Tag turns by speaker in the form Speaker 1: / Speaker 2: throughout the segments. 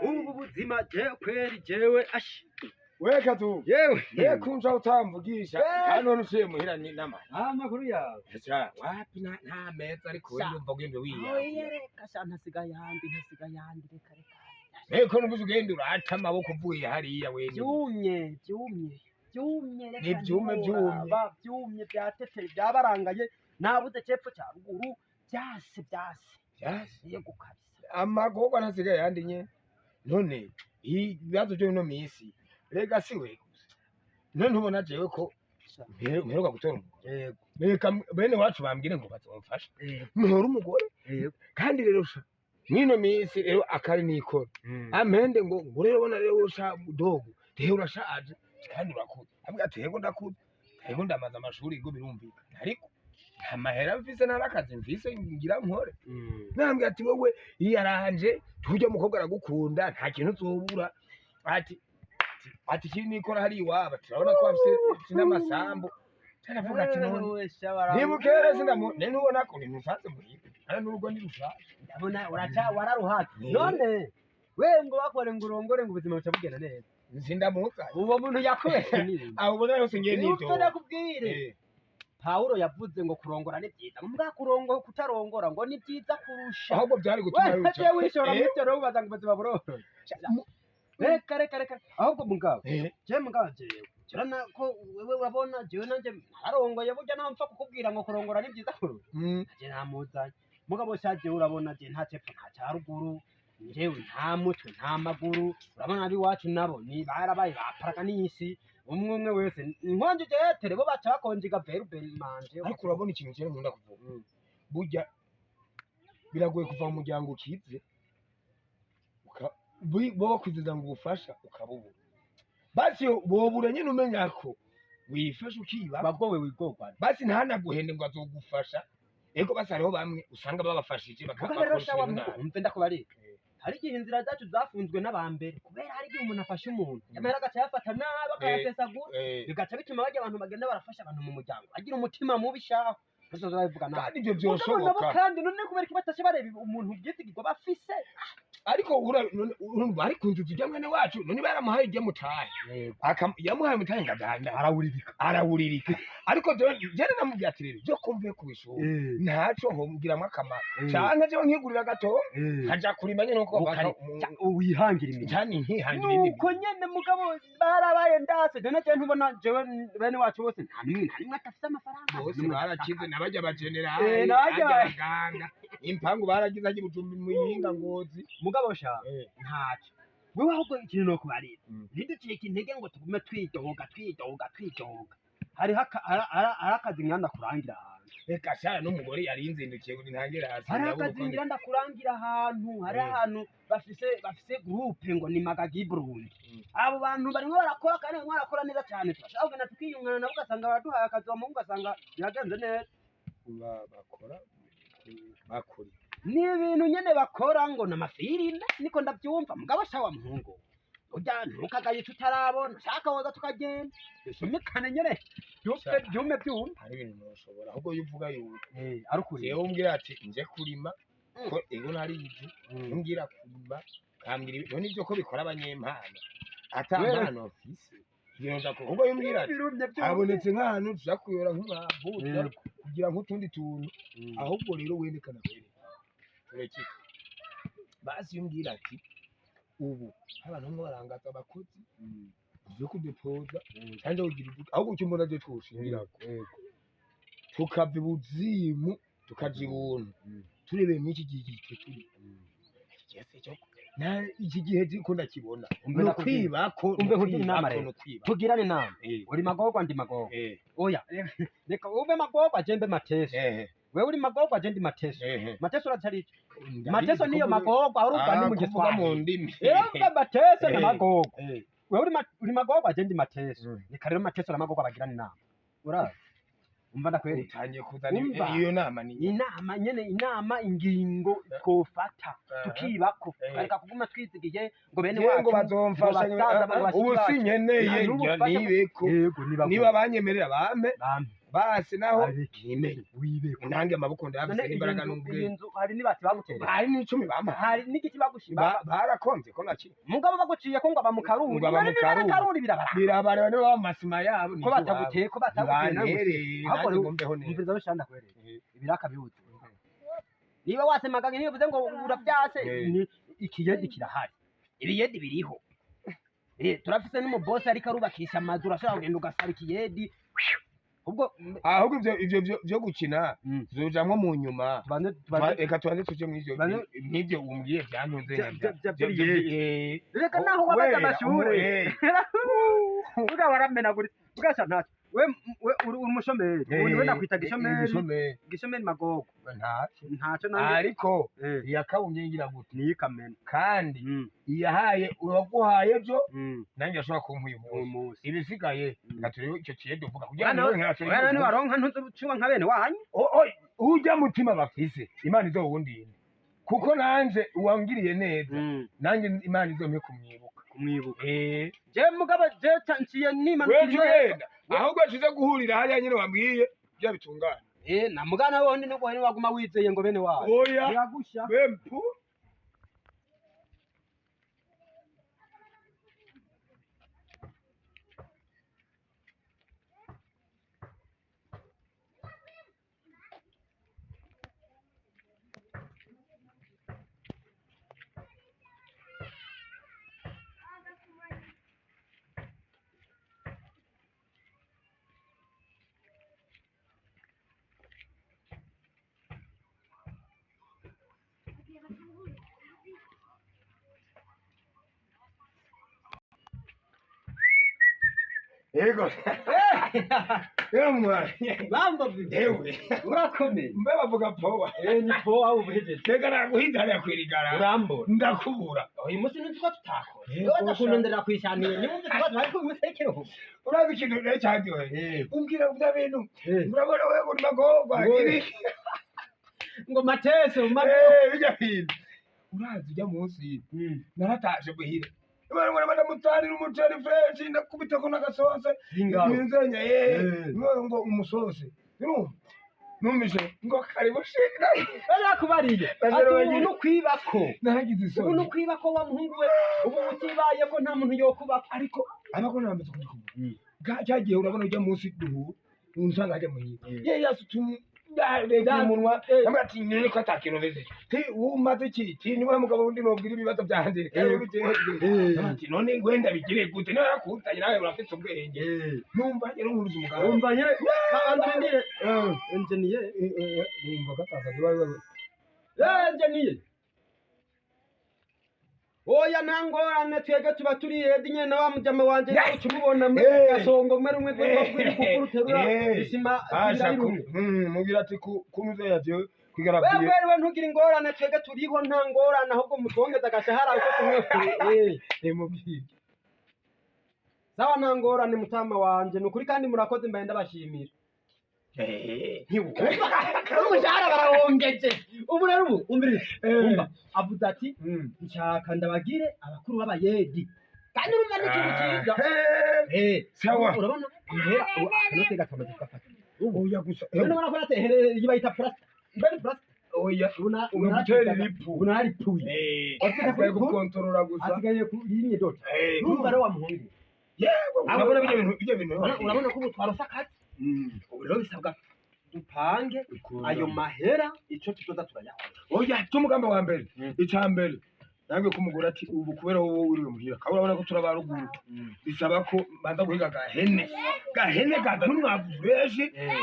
Speaker 1: Ubu buzima jewe kweri, jewe ashi.
Speaker 2: We Kazu.
Speaker 1: Yewe.
Speaker 2: Ye kunja utamvugisha. Hano nuciye muhira ni nama.
Speaker 1: Ah, makuru yawe?
Speaker 2: Sha wapi, nta meza, ariko we ndumva ugenda wiya.
Speaker 1: Oya, reka sha, ntasiga yandi, ntasiga yandi, reka reka.
Speaker 2: Eko numva ugenda uraca amaboko uvuye hariya we.
Speaker 1: Byumye, byumye, byumye, reka.
Speaker 2: Ni byume, byumye.
Speaker 1: Ntiworaba, byumye, byateteye, byabarangaye, nabuze cepfo cya ruguru, byase, byase.
Speaker 2: Yes.
Speaker 1: Yego kabisa.
Speaker 2: Amagorwa ntasigaye yandi nye. None ibibazo byo ino minsi rega si we gusa. None ntubona jewe ko mperuka gutora umugore?
Speaker 1: Yego.
Speaker 2: Reka bene wacu bambwire ngo bazomfasha.
Speaker 1: Yego.
Speaker 2: Ntore umugore.
Speaker 1: Yego.
Speaker 2: Kandi rero sha mwino minsi rero akari nikora amende ngo rero ubona rero usha dogo, rero urashaje kandi urakuze. Ambwira ati: "Yego ndakuze, yego ndamaze amashuri, ngo birumvikana, ariko nta mahera mfise, nta n'akazi mfise ngira nkore." Nambwira ati: "Wowe iyaranje tujya, umukobwa aragukunda, nta kintu uzobura." Ati kiri nikora hari iwabo, turabona ko afise n'amasambu. Aravuga ati: "None ntibukere sindamu none ubona ko ntimusanze muhira kandi n'urugo ni rushasha."
Speaker 1: Ndabona uraca wararuhatse. None we ngo bakore ngo urongore ngo ubuzima buca bugenda neza?
Speaker 2: Sindamuza.
Speaker 1: Uwo muntu yakubeshe ni
Speaker 2: Abo ubona yose ngiye
Speaker 1: nibyo.
Speaker 2: Nibyo.
Speaker 1: Ndakubwire, Pawulo yavuze ngo kurongora ni byiza, mbwa kurongo kutarongora ngo ni byiza kurusha.
Speaker 2: Ahubwo byari gutuma
Speaker 1: we
Speaker 2: wica.
Speaker 1: wishora muri ibyo rero, ubaza ngo ubuzima buroroshye? Reka reka reka, ahubwo mugabo, jewe mugabo, jewe jewe ko wewe urabona jewe nanje nararongoye, burya naho mpfa kukubwira ngo kurongora ni byiza kurusha. Je ntamuzanye mugabo sha, jewe urabona je nta cepfo nta cya ruguru, njyewe nta mutwe nta maguru. Urabona ab'iwacu nabo ni barabaye baparaga n'isi, umwe umwe wese nkonje jetere bo baca bakonjiga verbe manje.
Speaker 2: Ariko urabona ikintu cyane nkunda kuvuga, burya biragoye kuva mu muryango ukize bo bakwizeza ngo ubufasha ukabubura. Basi bobura nyine umenya ko wifasha ukiba.
Speaker 1: Bagowe wigogwa.
Speaker 2: Basi ntanaguhende ngo azogufasha. Ego basi hariho bamwe usanga babafashije
Speaker 1: Mugabo rero
Speaker 2: bakabakoresha
Speaker 1: shawa
Speaker 2: ibintu nabi.
Speaker 1: Umve ndakubarika, hari igihe inzira zacu zafunzwe n'abambere, kubera hari igihe umuntu afasha umuntu amahera agaca ayafata nabi, akayasesagura, bigaca bituma bajya abantu bagenda barafasha abantu mu muryango agira umutima mubi shaho, bazoza babivuga nabi.
Speaker 2: Kandi ibyo
Speaker 1: Mugabo nabo
Speaker 2: byoshoboka.
Speaker 1: Kandi none kubera ko batashe bareba umuntu ubwizigirwa bafise.
Speaker 2: Ariko urumva ariko inzu tujya mwene wacu none baramuhaye ijya mutahe. Yamuhaye mutahe ngo adanda
Speaker 1: Arawuririka.
Speaker 2: Arawuririka. Ariko jewe namubwiye ati: "Rero byo kumvuye ku ishuri ntaco homgiramwo akamaro, canke jewe nkigurira gato nkaja kurima nyene uko
Speaker 1: Wihangira imirimo.
Speaker 2: Canke nkihangira indi."
Speaker 1: Nuko nyene mugabo barabaye ndase, none jewe ntubona jewe bene wacu bose nta nimwe, nta nimwe adafise amafaranga.
Speaker 2: Bose
Speaker 1: Nimwe.
Speaker 2: barakize, n'abarya abajenerali,
Speaker 1: N'abarya
Speaker 2: abaganga, impangu baragize ajya Ibujumbi, Muyinga, Ngozi.
Speaker 1: Mugabo sha, ntacyo wewe, ahubwo ikintu nokubarira, ntiducike intege ngo tugume twidoga, twidoga, twidoga. Hariho hari akazi ngira ndakurangira ahantu.
Speaker 2: Reka sha, n'umugore yarinzindukiye ngo ntangire hasi.
Speaker 1: Hariho
Speaker 2: Ndabura
Speaker 1: akazi
Speaker 2: uko
Speaker 1: ngira ndakurangira ahantu, hari ahantu bafise groupe ngo ni Magagi Burundi. Abo bantu barimo barakora kandi barimo barakora neza cyane. Turashaka kugenda tukiyungana nabo, ugasanga baraduhaye akazi, wa muhungu, ugasanga biragenze neza.
Speaker 2: Bakora bakora?
Speaker 1: Ni ibintu nyene bakora ngo ni amafilime, niko ndabyumva. Mugabo sha wa muhungu, urya ntukagaye ico utarabona. Shaka woza tukagenda dusumikane nyene dupfe.
Speaker 2: Sha.
Speaker 1: Byume byume.
Speaker 2: Hari ibintu ntushobora, ahubwo iyo uvuga yuko
Speaker 1: Ari ukuri.
Speaker 2: Jewe umbwira ati nje kurima ko ego narizi, umbwira kurima kambwira none ibyo ko bikora abanyempano, ata mpano mfise ibyo nja ko. Ahubwo iyo umbwira ati
Speaker 1: Birumye byumye.
Speaker 2: Habonetse nk'ahantu tuja kuyora nk'umwavu, tuja kugira nk'utundi tuntu. Ahubwo rero werekana wereka turekike. Basi iyo umbwira ati ubu abantu bamwe barangaza abakozi uvuye kudepoza cyangwa ugira iduka, ahubwo icyo mbona je twoshingirako tukava ibuzimu tukaja ibuntu, turebeye muri iki gihe gihe turi iki gihe ko ndakibona
Speaker 1: Umve
Speaker 2: ni
Speaker 1: ndakubwira.
Speaker 2: ukwibako.
Speaker 1: Umve nkugira inama rero.
Speaker 2: Ni ukwiba.
Speaker 1: Tugirane inama. Uri magorwa, ndi magorwa. Oya, reka ube magorwa, je mbe mateso. Wewe uri magorwa, je ndi mateso. Mateso uracyari ico? Mateso niyo magorwa, urumva ni mu
Speaker 2: Kuvuga mu
Speaker 1: Giswahili.
Speaker 2: ndimi.
Speaker 1: Rero uvuga mateso na magorwa. Wewe uri magorwa, je ndi mateso. Reka rero mateso na magorwa bagirane inama. Urazi, umva ndakwereka.
Speaker 2: Utangiye kuzana
Speaker 1: Umva.
Speaker 2: iyo nama ni
Speaker 1: Inama nyene, inama, ingingo twofata tukibako, tukareka kuguma twizigiye ngo bene
Speaker 2: Yewe ngo
Speaker 1: wacu,
Speaker 2: bazomfasha.
Speaker 1: ngo basaza, ngo bashiki
Speaker 2: Ubu
Speaker 1: bacu.
Speaker 2: sinkeneye
Speaker 1: Nta n'ubu
Speaker 2: ngira
Speaker 1: ufasha
Speaker 2: nibeko.
Speaker 1: Yego, niba
Speaker 2: Niba banyemerera bampe.
Speaker 1: Bampe.
Speaker 2: Basi naho
Speaker 1: Areke.
Speaker 2: ntimenye
Speaker 1: Wibeko.
Speaker 2: Nange amaboko ndayafise
Speaker 1: None iyi
Speaker 2: n'imbaraga
Speaker 1: nzu, iyi
Speaker 2: n'ubwenge.
Speaker 1: nzu hari n'ibati bagutereye?
Speaker 2: Hari n'icumi bampaye.
Speaker 1: Hari n'igiti bagushima?
Speaker 2: Barakomvye ko nakiri.
Speaker 1: Mugabo baguciye ko ngo aba mu Karuri.
Speaker 2: Ngo aba mu
Speaker 1: None niba ari
Speaker 2: Karuri.
Speaker 1: Karuri birabara.
Speaker 2: Birabareba niba baba mu masima yabo
Speaker 1: Ko bataguteye, ko bataguteye nawe.
Speaker 2: Bantereye
Speaker 1: Ahubwo
Speaker 2: nanjye
Speaker 1: rero
Speaker 2: ngo mbeho neza.
Speaker 1: Umviriza bishanda kwereka. Ibiraka bihuze. Niba wasemaga ntibivuze ngo urabyase, ni ikiyedi kirahari. Ibiyedi biriho. Turafise n'umubosi ariko arubakisha amazu, urashobora kugenda ugasaba ikiyedi. Ubwo
Speaker 2: Ahubwo ivyo vyo gukina zojamwo mu nyuma.
Speaker 1: Tubanze tubanze
Speaker 2: Reka tubanze tuje mw'ivyo mw'ivyo umbwiye vyantunze.
Speaker 1: Vya- Reka naho wabaza amashure. Uga waramenaguritse. Ugasha ntacyo. We uri umushomeri. Ubu we nakwita gishomeri. Gishomeri magogo.
Speaker 2: Ntacyo.
Speaker 1: Ntacyo nanjye.
Speaker 2: Ariko iyakabumye ngira gute?
Speaker 1: Niyo ikamena.
Speaker 2: Kandi iyahaye uwaguhaye ejo nanjye ashobora kumpa uyu
Speaker 1: Uyu
Speaker 2: munsi.
Speaker 1: munsi.
Speaker 2: Ibisigaye reka turebe icyo kiyede uvuga kugira
Speaker 1: Bwana
Speaker 2: ngo ntacyo.
Speaker 1: Bwana niwaronka ntuzucuba nka bene wanyu.
Speaker 2: Ujya mutima bafise Imana izowundinde, kuko nanje uwangiriye neza nanjye Imana izompe kumwibuka.
Speaker 1: Kumwibuka.
Speaker 2: Eh.
Speaker 1: Je mugabo je nciye
Speaker 2: Wewe
Speaker 1: nimanukiriye.
Speaker 2: ugenda ahubwo tuze guhurira hariya nyine wambwiye bya bitungane.
Speaker 1: Na mugana wundi nuko wari waguma wizeye ngo bene wanyu.
Speaker 2: Oya.
Speaker 1: Biragusha.
Speaker 2: Bempu. Yego. Yemwe.
Speaker 1: Bamba vipi?
Speaker 2: Yewe.
Speaker 1: Urakomeye.
Speaker 2: Mbe bavuga powa.
Speaker 1: Ni powa ubuhejeje.
Speaker 2: Reka naguhinda hariya kwirigara.
Speaker 1: Urambona.
Speaker 2: Ndakubura.
Speaker 1: Uyu munsi nzi ko tutakora.
Speaker 2: Yego,
Speaker 1: Yoza kunondera kwishanire. Niwumve ko twari kumusekero.
Speaker 2: Urazi ikintu rero cyaryoheye? Umbwira bya bintu. Urabona wewe uri magorwa.
Speaker 1: Ngo mateso mago.
Speaker 2: Bijya bintu. Urazi ujya munsi. Naratashe muhira. Imana ngo ndamutarira umuceri fresh ndakubitako n'agasose.
Speaker 1: Ingaro.
Speaker 2: Ninzenya ngo umusose. Urumva? Numvise ngo karibu shinga.
Speaker 1: Barakubariye.
Speaker 2: Bajya
Speaker 1: Ati ubu
Speaker 2: bagira-
Speaker 1: nukwibako.
Speaker 2: Naragize
Speaker 1: Ubu
Speaker 2: isoni.
Speaker 1: nukwibako wa muhungu we. Ubu utibaye ko nta muntu yokubako.
Speaker 2: Ariko abakora bamaze kubikubura. Cyagiye urabona ujya munsi duhura unsanga ajya muhira. Ye yasutumye rega umunwa namwe ati none ko atakintu meze. Ti umaze iki? Ti niwe mugabo wundi nobwira ibibazo byanje. Ati none wenda bigire gute? Niba yarakuzanye nawe urafite ubwenge. Numva rero nkuruza umugabo.
Speaker 1: Umva nyine banza ndire. Engineer.
Speaker 2: Numva kataza niba
Speaker 1: Engineer. Oya nta ngorane, twebwe tuba turi yedi nyene na wa mujama wanje ucumubona muri gasongo mwe rumwe rwo kukuru uterura isima.
Speaker 2: Asha
Speaker 1: irarumwe.
Speaker 2: mubwira ati kunuze yaje kwigarabye.
Speaker 1: Wewe ntugire ingorane, twebwe turiho nta ngorane, ahubwo mutwongeze agashahara uko tumwe.
Speaker 2: Mubwire.
Speaker 1: Sawa nta ngorane mutama wanje, ni ukuri kandi murakoze, mbaye ndabashimira. Umushahara barawongeje ubu rero, ubu umviriza, umva avuze ati nshaka ndabagire abakuru b'abayedi, kandi urumva ni ikintu cyiza.
Speaker 2: Sawa.
Speaker 1: Urabona amahera ubu akanote gakamaze kugafata.
Speaker 2: Oya gusa.
Speaker 1: None ubona ko natehere iyi bayita plastic, mbe ni plastic?
Speaker 2: Oya.
Speaker 1: Ubona
Speaker 2: Uragutera iripu.
Speaker 1: Ubona naripfuye.
Speaker 2: Asigaye gukontorora gusa.
Speaker 1: Asigaye ku yinye dot. Urumva rero wa muhungu.
Speaker 2: Yego, urabona bijya bintu.
Speaker 1: Urabona ko ubu twarose akazi. Ubu rero bisabwa dupange ayo mahera ico tuzoza turayakora.
Speaker 2: Oya, cy'umugambi wa mbere. Icya mbere. Nange kumugura ati ubu kubera wowe uri muhira. Kabura urabona ko turaba ruguru. Bisaba ko banza guhiga gahene. Gahene gazana umwavu fresh,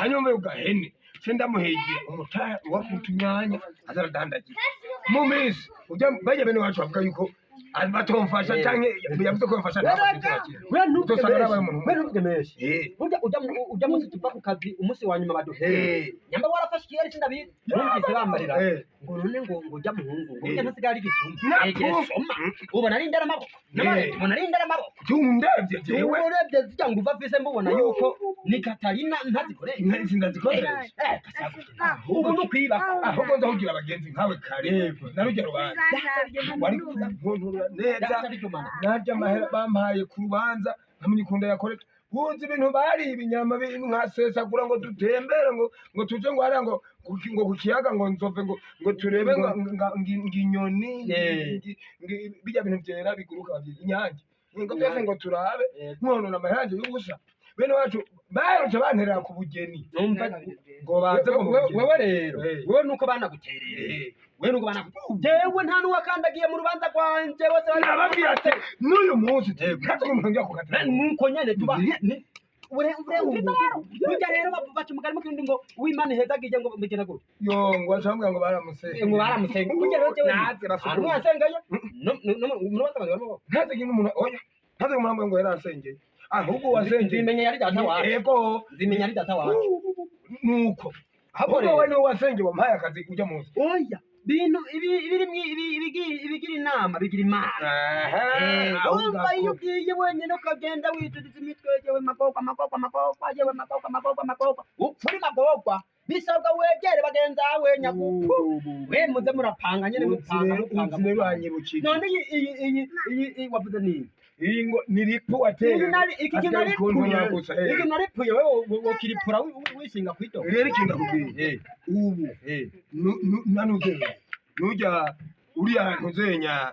Speaker 2: hanyuma mve gahene. Se ndamuhegera umutaya wa kutunyanya azaradandagira. Mu minsi ujya bajya bene wacu bavuga yuko batomfasha canke yavuze ko bamfasha ntabwo.
Speaker 1: We ntuvuge
Speaker 2: Uzosanga
Speaker 1: menshi.
Speaker 2: nabaye umuntu
Speaker 1: We ntuvuge menshi. Burya ujya munsi tuva ku kazi, umunsi wa nyuma baduhera. Nyamba warafashe ikiyeri sindabizi. Numvise bambarira. Ngo none ngo ujya muhungu ngo burya ntasigaye ari igisuma.
Speaker 2: Napo.
Speaker 1: Egere soma. Ubona ari indaramaboko. Ubona ari indaramaboko.
Speaker 2: Tundavye jewe.
Speaker 1: Urebye zirya nguva afise mbubona yuko ni Katarina ntazikoresha.
Speaker 2: Sinazikoresha.
Speaker 1: Ubu ni ukwibako.
Speaker 2: Ahubwo ndahugira abagenzi nkawe kare narujya rubanza wari kuntuntura neza, narya amahera bampaye ku rubanza nkamenya ukuntu yakoreka. Uzi ibintu bari ibinyama nkasesagura ngo dutembere, ngo tuje ngo hariya ngo ku kiyaga, ngo nzove, ngo turebe ngo inyoni, bijya bintu vyera biguruka bavyita inyange, ngo byose ngo turabe. Nkonona amahera y'ubusa, bene wacu baherutse banterera ku bugeni
Speaker 1: Numva
Speaker 2: ngo baze ngo mu bugeni.
Speaker 1: Wewe rero, wewe nuko banaguterereye, wewe nuko banaguterereye, jewe nta n'uwakandagiye mu rubanza rwanje bose.
Speaker 2: Nababwiye ati n'uyu munsi ntazi umuntu ngiye kukatira.
Speaker 1: Nuko nyene tuba ure ure burya rero baca umugani mu Kirundi ngo uwimana ihezagije ngo mugena gutya.
Speaker 2: Yo, ngo bacambwira ngo baramusenga.
Speaker 1: Ngo baramusenga. Burya rero jewe
Speaker 2: Naze basukura.
Speaker 1: nta n'uwasengayo. No mu rubanza rwanje barimo.
Speaker 2: Ntazi ikintu umuntu, oya, ntazi umuntu ambwira ngo yarasengeye, ahubwo wasengeye.
Speaker 1: Nzimenya yari data wacu.
Speaker 2: Yego.
Speaker 1: Nzimenya ari data wacu.
Speaker 2: Nuko
Speaker 1: Ahubwo
Speaker 2: ahubwo
Speaker 1: rero
Speaker 2: we niwe wasengeye, wampaye akazi ujya munsi.
Speaker 1: Oya, bintu ibi ibirimwo ibi ibigira inama bigira imana. Urumva iyo ugiye wenyine ukagenda wituriza imitwe, yewe magorwa, magorwa, magorwa, yewe magorwa, magorwa, magorwa, upfa uri magorwa. Bisabwa wegere bagenzi bawe nyagupu, we muze murapanga nyene, mupanga, mupanga,
Speaker 2: uzi rero
Speaker 1: mupanga.
Speaker 2: Uranyibukije.
Speaker 1: None iyi wavuze ni
Speaker 2: Iyi ngo ni ripu wateye.
Speaker 1: Iki nari iki kintu
Speaker 2: Asigaye
Speaker 1: naripfuye.
Speaker 2: ukuntu gusa, eh.
Speaker 1: Iki naripfuye, wewe wokiripfura wishinga kwito.
Speaker 2: Rero ikintu nakubwiye ubu, nanuzenya nujya uriya ntuzenya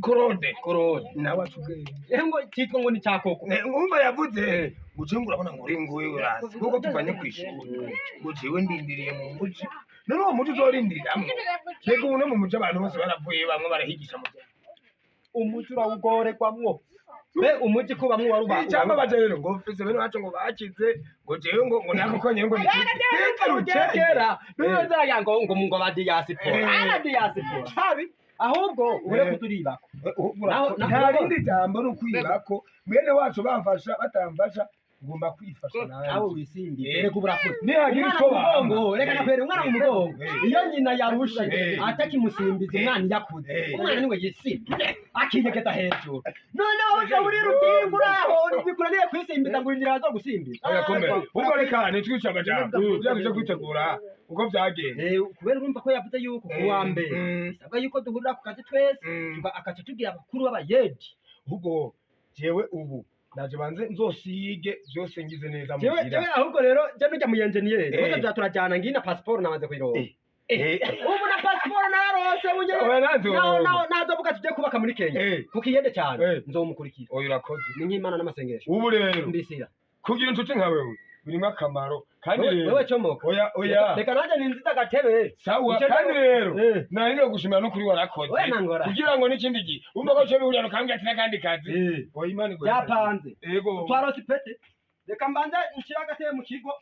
Speaker 2: Korode.
Speaker 1: Korode.
Speaker 2: Nawe aca ubwenge.
Speaker 1: Ngo cyitwa ngo ni cyakoko.
Speaker 2: Ngumva yavuze ngo jewe ngo urabona ngo uri nguwe urazi kuko tuvanye ku ishuri, ngo jewe ndindiriye mu muji. None uwo muji uzorindiriramwo? Reka, ubu no mu muji abantu bose baravuye, bamwe barahigisha mu vyaro.
Speaker 1: Umuji urawugoregwamwo be, umuji ko bamwe waruba.
Speaker 2: Icyambabaje rero, ngo mfise bene wacu ngo bakize, ngo jewe ngo nako konyene ngo
Speaker 1: Rugegera niyo ngo ba diaspora, ara diaspora habi, ahubwo ure kuturibako.
Speaker 2: Nta rindi jambo ni ukwibako mwene wacu, bamfasha batamfasha ngomba kwifasha
Speaker 1: Aho
Speaker 2: nanjye.
Speaker 1: wisimbiye, reka uburakoze.
Speaker 2: Nihagira
Speaker 1: Umwana
Speaker 2: ico
Speaker 1: mu mugongo,
Speaker 2: bampa.
Speaker 1: reka nakwere umwana mu mugongo. Iyo nyina yarushe atakimusimbiza, umwana iyo akuze, umwana niwe yisimba akinyegeza hejuru. Noneho uje uri rutinga uraho bikunaniye kwisimbiza ngo urindira azo gusimbiza.
Speaker 2: Oya, komera ubwo, reka nitwice amajambo kugira ngo tuje kwitegura uko byagenze.
Speaker 1: Kubera urumva ko yavuze yuko ku wa mbere bisabwa yuko duhurira ku kazi twese, akaca tubwira abakuru b'abayedi.
Speaker 2: Ahubwo jewe ubu naje banze nzosige byose ngize neza
Speaker 1: Jewe
Speaker 2: mugira.
Speaker 1: Jewe ahubwo rero je nujya mu engineer kuko turajyana, ngina passport namaze kuyironka. Ubu na passport nararose bunye.
Speaker 2: Oya, nanze
Speaker 1: naho
Speaker 2: ubu.
Speaker 1: Naho nazovuga tujye kubaka muri Kenya ku kiyede cyane, nzomukurikira.
Speaker 2: Oya, urakoze.
Speaker 1: Ni nk'Imana n'amasengesho.
Speaker 2: Ubu rero
Speaker 1: Mbisira.
Speaker 2: kugira inshuti nka wewe birimo akamaro kandi
Speaker 1: Wewe
Speaker 2: rero
Speaker 1: wewe comoka.
Speaker 2: Oya, oya.
Speaker 1: Reka nanjye ninziza agatebe.
Speaker 2: Sawa.
Speaker 1: Icyo
Speaker 2: Kandi rero nari no gushimira no kuri warakoze
Speaker 1: Oya, nangora.
Speaker 2: kugira ngo n'ikindi gihe umva ko cyo bihurira ukambwira ati n'akandi kazi. Oya, Imana iguhe.
Speaker 1: Byapanze.
Speaker 2: Yego.
Speaker 1: Twarose ipete, reka mbanze nshire agatebe mu kigo.